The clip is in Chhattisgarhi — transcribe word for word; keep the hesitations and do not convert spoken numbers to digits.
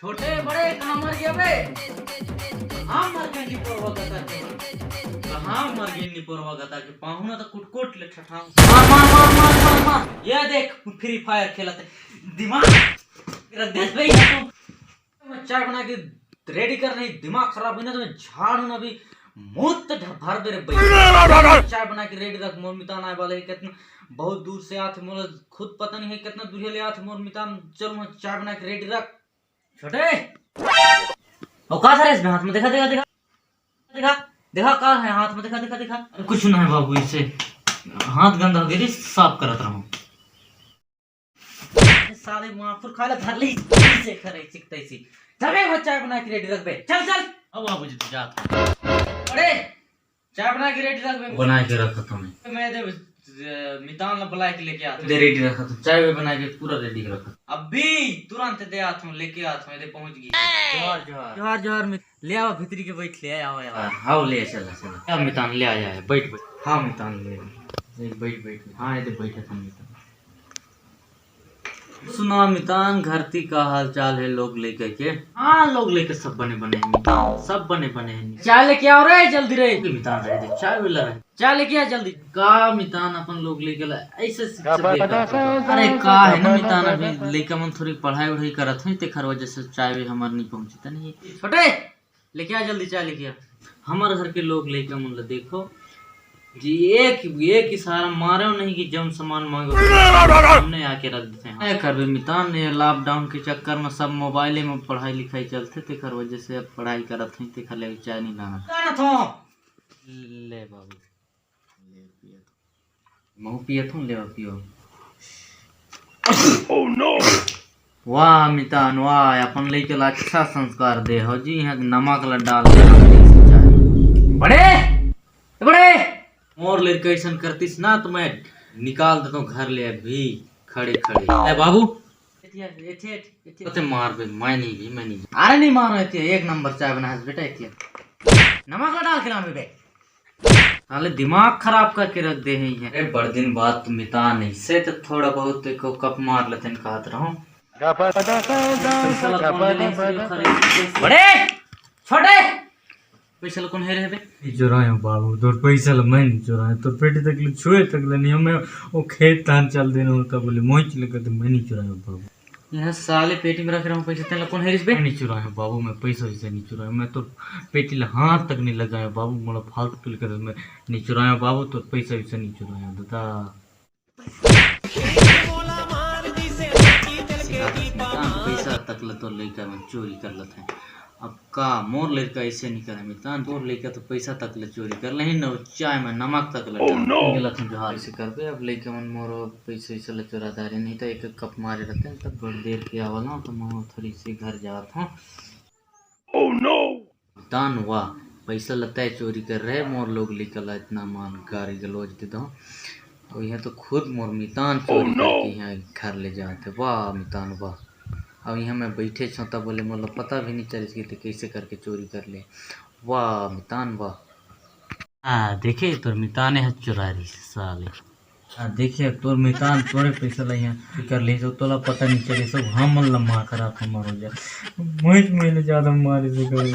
छोटे बड़े कहाँ मर गया बे? कहाँ मर गया निपोरवा गता के? कहाँ मर गया निपोरवा गता के? पाहुना तो कुटकुट ले ठठाम। मार, मार, मार, मार, मार, मार। ये देख, फ्री फायर खेलत हे। दिमाग रख दे बे तू। मैं चाय बना के रेडी कर रही, दिमाग खराब हुई ना तो मैं झाड़ू ना भी मुंह त भर दे रे बे। चाय बना के रेडी रख, मोर मितान आए वाले हे। कितना बहुत दूर से आत हे, मोला खुद पता नहीं है कितना दूर ले आत हे मोर मितान। चल, मैं चाय बना के रेडी रख। छोटे, और का धरे इसमें हाथ में? देखा, देखा, देखा, देखा, देखा का है हाथ में? देखा, देखा, देखा। अरे कुछ ना है बाबू, इसे हाथ गंदा हो गया जी, साफ करत रहूं। साले माखुर खा ले, धर ली, इसे करे, चिकते सी। तबे वो चाय बना के रेडी रख बे। चल, चल। अब बाबूजी तो जात। अरे, चाय बना के रेडी रख बे। बना के रखत हूँ मैं। मैं दे, अ, मितान ला बुला के लेके आत हूँ। दे रेडी रखत हूँ, चाय भी बना के पूरा रेडी रखत हूँ। अभी तुरंत दे आत हूँ, लेके आत हूँ, दे पहुँच गई। जोहार, जोहार। जोहार, जोहार, मित-, ले आओ, भीतरी के बैठ, ले आओ, आओ। हाँ, हाँ, ले चला, चला। क्या मितान ले आया है, बैठ, बैठ। हाँ, मितान ले आया। बैठ, बैठ, बैठ। हाँ, ये दे बैठे थे मितान। सुना मितान, घर ती का हाल चाल है लोग लइका के? हाँ, लोग लइका सब बने बने हैं मितान, सब बने बने हैं। चाय लेके आओ रे, जल्दी रे। मितान रहे दे, चाय वाला रहे। चाय लेके आ जल्दी। का मितान अपन लोग लइका ला ऐसे शिक्षा देता? अरे का है ना मितान, अभी लइका मन थोड़ी पढ़ाई वढ़ाई करत हैं, तेखर वजह से चाय भी हमार नहीं पहुँचता नहीं। छोटे, लेके आ जल्दी, चाय लेके आ। हमार घर के लोग लइका मन ला देखो जी, एक, एक इशारा मारो नहीं कि जौन सामान मांगो, सामने आके रख देते हैं। क्या करबे मितान, ये लॉकडाउन के चक्कर में सब मोबाइले में पढ़ाई लिखाई चलते, तेखर वजह से अब पढ़ाई करत हैं, तेखर ले चाय नहीं लाना। लाना थो। ले बाबू, ले पिया तो। महू पियत हूँ, ले पियो। वाह मितान वाह, अपन लइका ला अच्छा संस्कार दे हो जी। यहाँ नमक ला डाल के रख दे चाय। बड़े, बड़े, मोर लइका ऐसन करतिस ना तो मैं निकाल देता हूँ घर ले अभी खड़े खड़े। ए बाबू, एथे, एथे, एथे। अरे मार बे, मैं नहीं भी, मैं नहीं भी। अरे नहीं मारो, एथे एक नंबर चाय बना है बेटा, एथे। नमक ला डाल के लान बे। साले दिमाग खराब करके रख दे हैं ये। अरे बड़ दिन बाद मितान नहीं से तो थोड़ा बहुत एको कप मार लेते हैं, कहत रहूं। पैसा ला कौन दे नहीं से खरीद। बड़े, छोटे, पैसा ला कौन है रे बे? नहीं चुरायो बाबू, तोर पैसा ला मैं नहीं चुरायो, तोर पेटी तक ले छुए तक ले नहीं, मैं वो खेत धान चल देना होता बोले, मोहित लेकर तो मैं नहीं चुरायो बाबू। यहाँ साले पेटी में रख रहा हूँ पैसा, तेला कौन हेरिस बे? नहीं चुरायो बाबू, मैं पैसा वैसा नहीं चुरायो, मैं तो पेटी ला हाथ तक नहीं लगायो बाबू, मोला फालतू के लेकर मैं नहीं चुरायो बाबू, तो पैसा वैसा नहीं चुरायो दादा। पैसा तक ले तो लेकर मैं चोरी कर लेते हैं। अब का मोर लइका ऐसे नहीं करे मितान, तोर लइका तो पैसा तक ले चोरी कर लेही न, चाय में नमक तक ले डाल। गेलत हूँ जोहार। ऐसे करबे अब लइका मन मोर पैसा वैसा ले चोरा डारे, नहीं तो एक एक कप मारे रहते हैं, तब बड़ देर के आवल हूँ, तो मैं थोड़ी सी घर जात हूँ। मितान वाह, पैसा ला तय चोरी कर रहे, मोर लोग लइका ला इतना मान गारी गलौज दे दो। और यहाँ तो खुद मोर मितान चोरी करके यहाँ घर ले जाते, वाह मितान वाह। अब यहाँ मैं बैठे छो तब बोले, मतलब पता भी नहीं चलिस कि ते कैसे करके चोरी कर ले। वाह मितान वाह। हाँ देखे तोर मितान है चुरारी साले। हाँ देखे तोर मितान तोरे पैसा ला यहाँ चोरी कर ले तो तोला पता नहीं चले, सब हमन ला मार खराब हमर हो जाए। मैं, मैंने ज्यादा मारे से कर